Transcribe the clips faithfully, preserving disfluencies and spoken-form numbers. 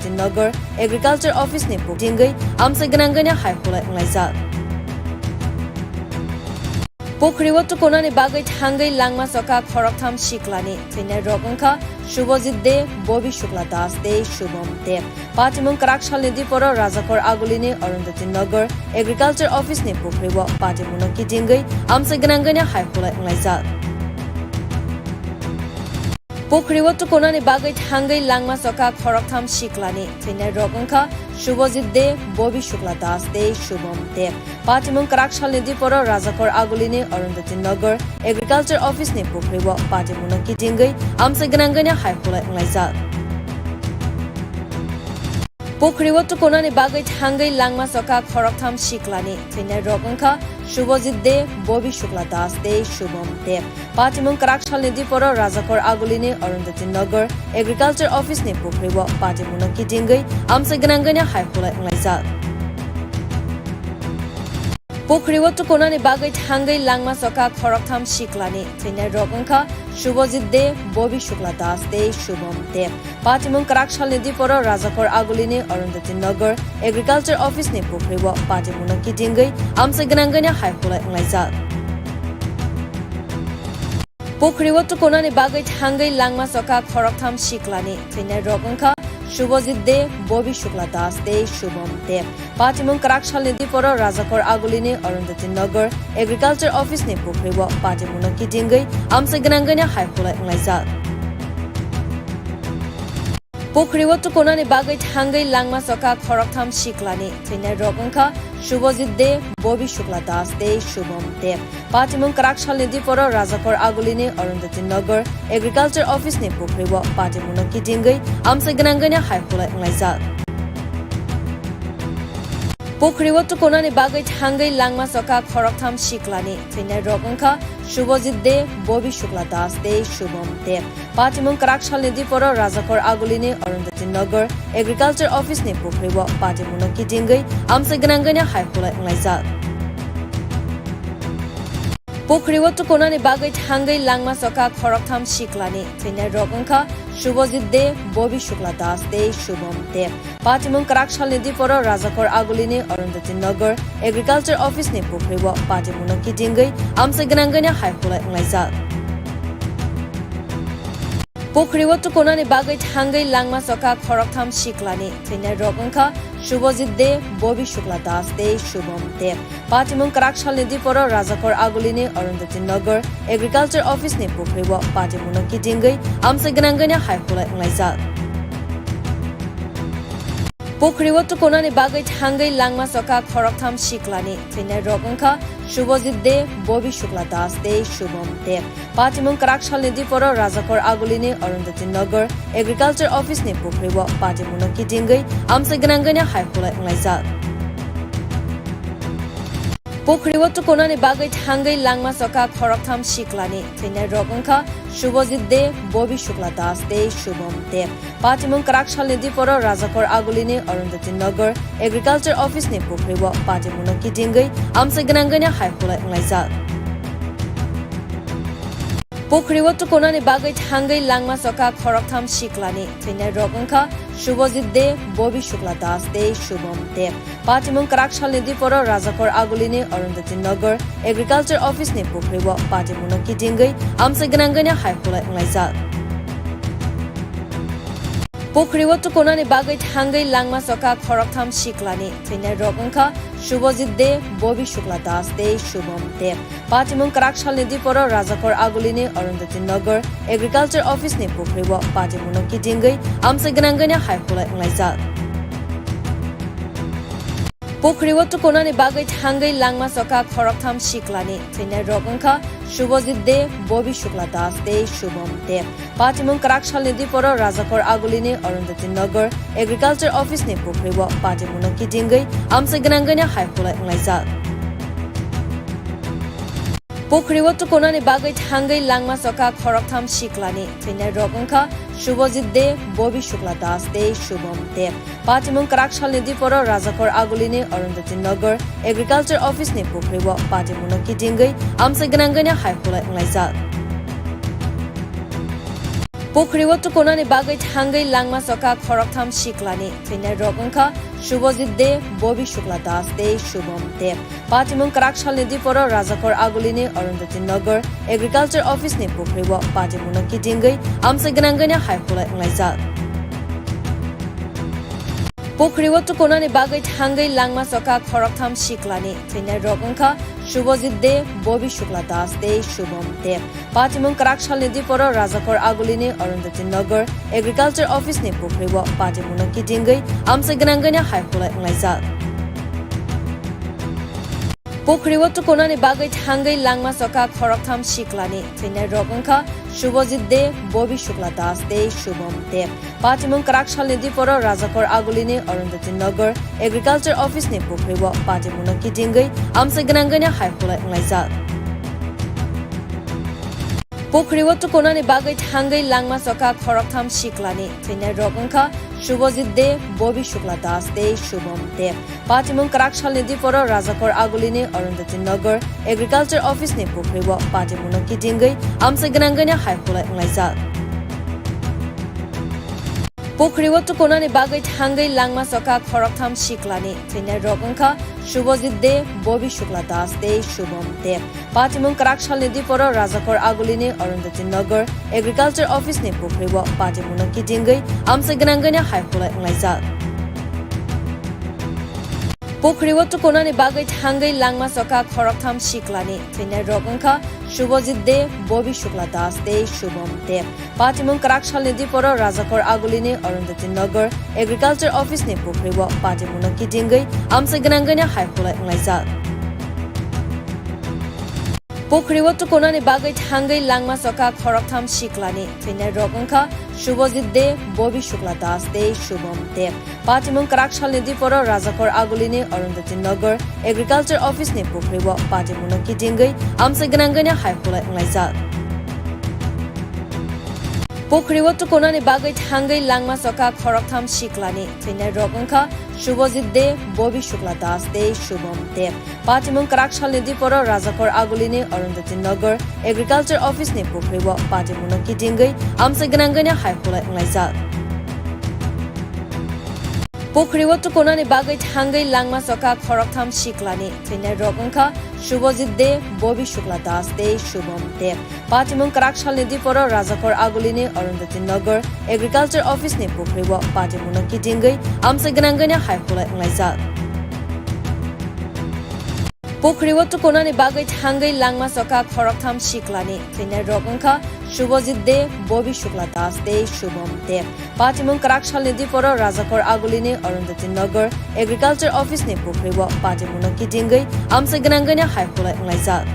Nagar Agriculture Office ni pukringwi amchai gwnangwi no hai hulai wnglaijak. Pukhri o tukunani bagwi thangwi langma soka khoroktham siklani thwinai rok wngkha Subhajit De, Bobby Shukla Das tei Shubham Deb. Patimung kwrak salni diporo Rajakor Agulini Arundhati Nagar Agriculture Office ni pukhri o patimungno kitingwi amchai gwnangwi no hai hulai wnglaijak. Pukhri o tukunani bagwi thangwi langma soka khoroktham siklani thwinai rok wngkha Subhajit De, Bobby Shukla Das tei Shubham Deb. Patimung kwrak salni diporo Rajakor Agulini Arundhati Nagar Agriculture Office ni pukhri o patimungno kitingwi amchai gwnangwi no hai hulai wnglaijak. Pukhri o tukunani bagwi thangwi langma soka khoroktham siklani thwinai rok wngkha Subhajit De, Bobby Shukla Das tei Shubham Deb. Patimung kwrak salni diporo Rajakor Agulini Arundhati Nagar Agriculture Office ni pukhri o patimungno kitingwi amchai gwnangwi no hai hulai wnglaijak. Pukhri o tukunani bagwi thangwi langma soka khoroktham siklani thwinai rok wngkha Subhajit De, Bobby Shukla Das tei Shubham Deb. Patimung kwrak salni diporo Rajakor Agulini Arundhati Nagar Agriculture Office ni pukhri o patimungno kitingwi amchai gwnangwi no hai hulai wnglaijak. Pukhri o tukunani bagwi thangwi langma soka khoroktham siklani thwinai rok wngkha Subhajit De, Bobby Shukla Das tei Shubham Deb. Patimung kwrak salni diporo Rajakor Agulini Arundhati Nagar Agriculture Office ni pukhri o patimungno kitingwi amchai gwnangwi no hai hulai wnglaijak. Pukhri o tukunani bagwi thangwi langma soka khoroktham siklani thwinai rok wngkha Subhajit De, Bobby Shukla Das tei Shubham Deb. Patimung kwrak salni diporo Rajakor Agulini Arundhati Nagar Agriculture Office ni pukhri o patimungno kitingwi amchai gwnangwi no hai hulai wnglaijak. Pukhri o tukunani bagwi thangwi langma soka khoroktham siklani thwinai rok wngkha Subhajit De, Bobby Shukla Das tei Shubham Deb. Patimung kwrak salni diporo Rajakor Agulini Arundhati Nagar Agriculture Office ni pukhri o patimungno kitingwi amchai gwnangwi no hai hulai wnglaijak. Pukhri o tukunani bagwi thangwi langma soka khoroktham siklani thwinai rok wngkha Subhajit De, Bobby Shukla Das tei Shubham Deb. Patimung kwrak salni diporo Rajakor Agulini Arundhati Nagar Agriculture Office ni pukhri o patimungno kitingwi amchai gwnangwi no hai hulai wnglaijak. Pukhri o tukunani bagwi thangwi langma soka khoroktham siklani thwinai rok wngkha Subhajit De, Bobby Shukla Das tei Shubham Deb. Patimung kwrak salni diporo Rajakor Agulini Arundhati Nagar Agriculture Office ni pukhri o patimungno kitingwi amchai gwnangwi no hai hulai wnglaijak. Pukhri o tukunani bagwi thangwi langma soka khoroktham siklani thwinai rok wngkha Subhajit De, Bobby Shukla Das tei Shubham Deb. Patimung kwrak salni diporo Rajakor Agulini Arundhati Nagar Agriculture Office ni pukhri o patimungno kitingwi amchai gwnangwi no hai hulai wnglaijak. Pukhri o tukunani bagwi thangwi langma soka khoroktham siklani thwinai rok wngkha Subhajit De, Bobby Shukla Das tei Shubham Deb. Patimung kwrak salni diporo Rajakor Agulini Arundhati Nagar Agriculture Office ni pukhri o patimungno kitingwi amchai gwnangwi no hai hulai wnglaijak. Pukhri o tukunani bagwi thangwi langma soka khoroktham siklani thwinai rok wngkha Subhajit De, Bobby Shukla Das tei Shubham Deb. Patimung kwrak salni diporo Rajakor Agulini Arundhati Nagar Agriculture Office ni pukhri o patimungno kitingwi amchai gwnangwi no hai hulai wnglaijak. Pukhri o tukunani bagwi thangwi langma soka khoroktham siklani thwinai rok wngkha Subhajit De, Bobby Shukla Das tei Shubham Deb. Patimung kwrak salni diporo Rajakor Agulini Arundhati Nagar Agriculture Office ni pukhri o patimungno kitingwi amchai gwnangwi no hai hulai wnglaijak. Pukhri o tukunani bagwi thangwi langma soka khoroktham siklani thwinai rok wngkha Subhajit De, Bobby Shukla Das tei Shubham Deb. Patimung kwrak salni diporo Rajakor Agulini Arundhati Nagar Agriculture Office ni pukhri o patimungno kitingwi amchai gwnangwi no hai hulai wnglaijak. Pukhri o tukunani bagwi thangwi langma soka khoroktham siklani thwinai rok wngkha Subhajit De, Bobby Shukla Das tei Shubham Deb. Patimung kwrak salni diporo Rajakor Agulini Arundhati Nagar Agriculture Office ni pukhri o patimungno kitingwi amchai gwnangwi no hai hulai wnglaijak. Pukhri o tukunani bagwi thangwi langma soka khoroktham siklani thwinairok wngkha Subhajit De, Bobi Shukla Das tei Shubham Deb. Patimung kwrak salni diporo Rajakhor Agulini Arundhati Nagar Agriculture Office ni pukhri o patimungno kitingwi amchai gwnangwino hai hulai wnglaijak. Pukhri o tukunani bagwi thangwi langma soka khoroktham siklani thwinairok wngkha Subhajit De, Bobi Shukla Das tei Shubham Deb. Patimung kwrak salni diporo Rajakhor Agulini Arundhati Nagar Agriculture Office ni pukhri o patimungno kitingwi amchai gwnangwino hai hulai wnglaijak. Pukhri o tukunani bagwi thangwi langma soka khoroktham siklani thwinairok wngkha Subhajit De, Bobi Shukla Das tei Shubham Deb. Patimung kwrak salni diporo Rajakhor Agulini Arundhati Nagar Agriculture Office ni pukhri o patimungno kitingwi amchai gwnangwino hai hulai wnglaijak. Pukhri o tukunani bagwi thangwi langma soka khoroktham siklani thwinairok wngkha Subhajit De, Bobi Shukla Das tei Shubham Deb. Patimung kwrak salni diporo Rajakhor Agulini Arundhati Nagar Agriculture Office ni pukhri o patimungno kitingwi amchai gwnangwino hai hulai wnglaijak. Pukhri o tukunani bagwi thangwi langma soka khoroktham siklani thwinairok wngkha Subhajit De, Bobi Shukla Das tei Shubham Deb. Patimung kwrak salni diporo Rajakhor Agulini Arundhati Nagar Agriculture Office ni pukhri o patimungno kitingwi amchai gwnangwino hai hulai wnglaijak. Pukhri o tukunani bagwi thangwi langma soka khoroktham siklani thwinairok wngkha Subhajit De, Bobi Shukla Das tei Shubham Deb. Patimung kwrak salni diporo Rajakhor Agulini Arundhati Nagar Agriculture Office ni pukhri o patimungno kitingwi amchai gwnangwino hai hulai wnglaijak. Pukhri o tukunani bagwi thangwi langma soka khoroktham siklani thwinairok wngkha Subhajit De, Bobi Shukla Das tei Shubham Deb. Patimung kwrak salni diporo Rajakhor Agulini Arundhati Nagar Agriculture Office ni pukhri o patimungno kitingwi amchai gwnangwino hai hulai wnglaijak. Pukhri o tukunani bagwi thangwi langma soka khoroktham siklani thwinairok wngkha Subhajit De, Bobi Shukla Das tei Shubham Deb. Patimung kwrak salni diporo Rajakhor Agulini Arundhati Nagar Agriculture Office ni pukhri o patimungno kitingwi amchai gwnangwino hai hulai wnglaijak. Pukhri o tukunani bagwi thangwi langma soka khoroktham siklani thwinairok wngkha Subhajit De, Bobi Shukla Das tei Shubham Deb. Patimung kwrak salni diporo Rajakhor Agulini Arundhati Nagar Agriculture Office ni pukhri o patimungno kitingwi amchai gwnangwino hai hulai wnglaijak. Pukhri o tukunani bagwi thangwi langma soka khoroktham siklani thwinairok wngkha Subhajit De, Bobi Shukla Das tei Shubham Deb. Patimung kwrak salni diporo Rajakhor Agulini Arundhati Nagar Agriculture Office ni pukhri o patimungno kitingwi amchai gwnangwino hai hulai wnglaijak.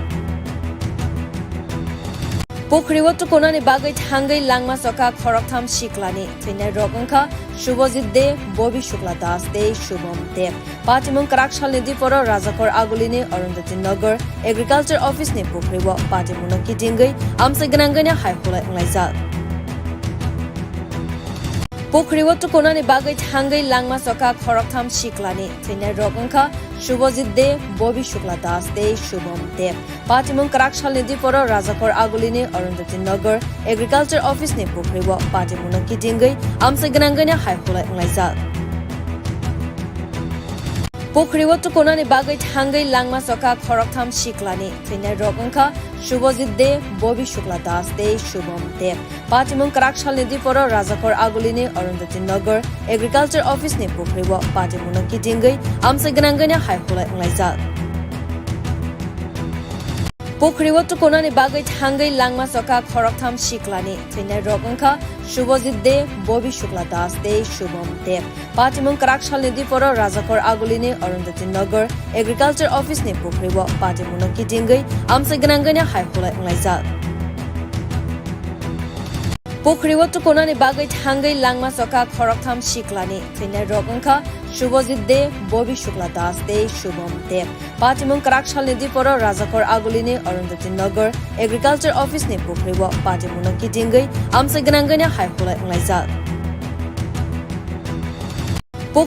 Pukhri o tukunani bagwi thangwi langma soka khoroktham siklani thwinairok wngkha Subhajit De, Bobi Shukla Das tei Shubham Deb. Patimung kwrak salni diporo Rajakhor Agulini Arundhati Nagar Agriculture Office ni pukhri o patimungno kitingwi amchai gwnangwino hai hulai wnglaijak. Pukhri o tukunani bagwi thangwi langma soka khoroktham siklani thwinairok wngkha Subhajit De, Bobi Shukla Das tei Shubham Deb. Patimung kwrak salni diporo Rajakhor Agulini Arundhati Nagar Agriculture Office ni pukhri o patimungno kitingwi amchai gwnangwino hai hulai wnglaijak. Pukhri o tukunani bagwi thangwi langma soka khoroktham siklani thwinairok wngkha Subhajit De, Bobi Shukla Das tei Shubham Deb. Patimung kwrak salni diporo Rajakhor Agulini Arundhati Nagar Agriculture Office ni pukhri o patimungno kitingwi amchai gwnangwino hai hulai wnglaijak. Pukhri o tukunani bagwi thangwi langma soka khoroktham siklani thwinairok wngkha Subhajit De, Bobi Shukla Das tei Shubham Deb. Patimung kwrak salni diporo Rajakhor Agulini Arundhati Nagar Agriculture Office ni pukhri o patimungno kitingwi amchai gwnangwino hai hulai wnglaijak. Pukhri o tukunani bagwi thangwi langma soka khoroktham siklani thwinairok wngkha Subhajit De, Bobi Shukla Das tei Shubham Deb. Patimung kwrak salni diporo Rajakhor Agulini Arundhati Nagar Agriculture Office ni pukhri o patimungno kitingwi amchai gwnangwino hai hulai wnglaijak.